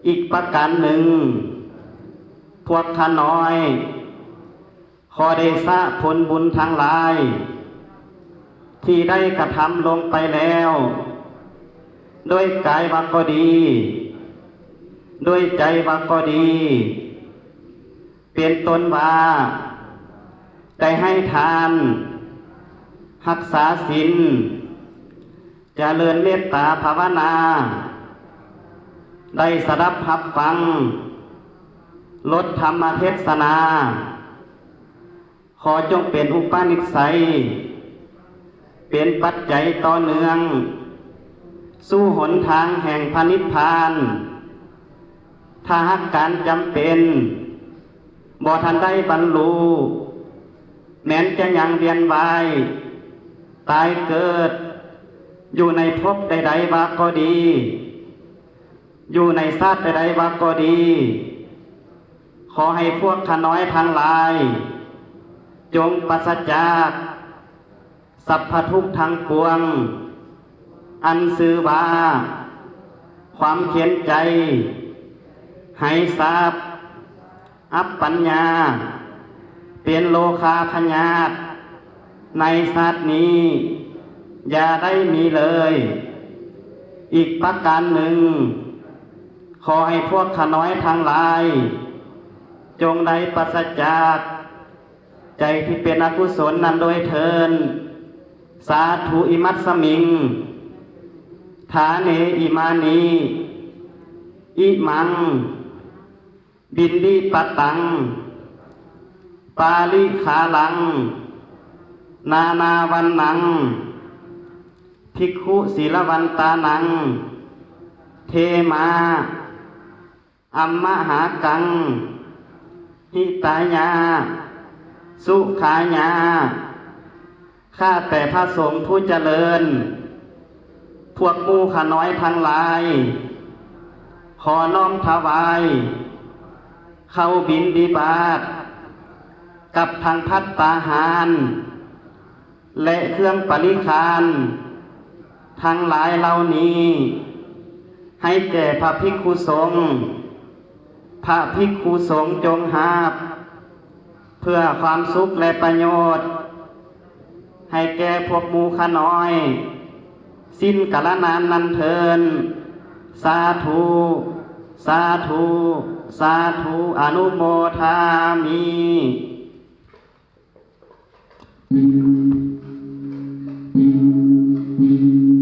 ອີກປະການໜຶ່ງ, ພວກຂ້ານ້ອຍຂໍເດຊະຜົນບຸນທັງຫຼາຍ ທີ່ໄດ້ກະທຳລົງໄປແລ້ວ, ດ້ວຍກາຍວ່າກໍດີ, ດ້ວຍໃຈວ່າກໍດີ, ເປັນຕົ້ນວ່າ ໄດ້ໃຫ້ທານ, ຮັກສາສິນ, ຈະເລີນເມດຕາພາວະນາ, ໄດ້ສະດັບຮັບຟັງລົດທຳມະເທດສະນາ, ຂໍຈົ່ງເປັນອຸປະນິໄສ, ເປັນປັດໄຈຕໍ່ເນື່ອງ ສູ່ຫົນທາງແຫ່ງພະນິບພານ. ຖ້າຫາກການຈຳເປັນ ບໍ່ທັນໄດ້ບັນລຸ ແມ່ນຈະຍັງວຽນວ່າຍຕາຍເກີດ ຢູ່ໃນພົບໃດໆວ່າກໍດີ, ຢູ່ໃນຊາດໃດໆວ່າກໍດີ, ຂໍໃຫ້ພວກຂ້ານ້ອຍທັງຫຼາຍ ຈົ່ງປາສະຈາກ ສັບພະທຸກທັງປວງ ອັນຊື່ວ່າ ຄວາມຂຽນໃຈ, ໄຮ້ຊັບ, ອັບປັນຍາ, ເປັນໂລຄາພະຍາດ ໃນຊາດນີ້ຢ່າໄດ້ມີເລີຍ. ອີກປະການໜຶ່ງ, ຂໍໃຫ້ພວກຂ້ານ້ອຍທັງຫຼາຍ ຈົ່ງໄດ້ປາສະຈາກ ໃຈທີ່ເປັນອະກຸສົນນັ້ນດ້ວຍເທີ້ນ. ສາທຸອິມັດສະມິງ ຖາເນອິມານິ ອິມັງ ບິນດິປະຕັງ ປາລິຂາລັງ ນານາວັນນັງ ພິກຂຸສີລະວັນຕານັງ ເທມາ ອັມມະຫາກັງ ຫິຕາຍາ ສຸຂາຍາ. ຂ້າແຕ່ພະສົງຜູ້ຈະເລີນ, ພວກໝູ່ຂ້ານ້ອຍທັງຫຼາຍ ຂໍນ້ອມຖວາຍເຂົ້າບິນດິບາດ ກັບທັງພັດຕາຫານ ແລະ ເຄື່ອງປະລິຄານທັງຫຼາຍເຫຼົ່ານີ້ ໃຫ້ແກ່ພະພິກຂຸສົງ. ພະພິກຂຸສົງຈົ່ງຮັບ ເພື່ອຄວາມສຸກ ແລະ ປະໂຫຍດ ໃຫ້ແກ່ພວກໝູ່ຂ້ານ້ອຍ ສິ້ນກາລະນານນັ້ນເທີ້ນ. ສາທຸ ສາທຸ ສາທຸ ອະນຸໂມທາມິ.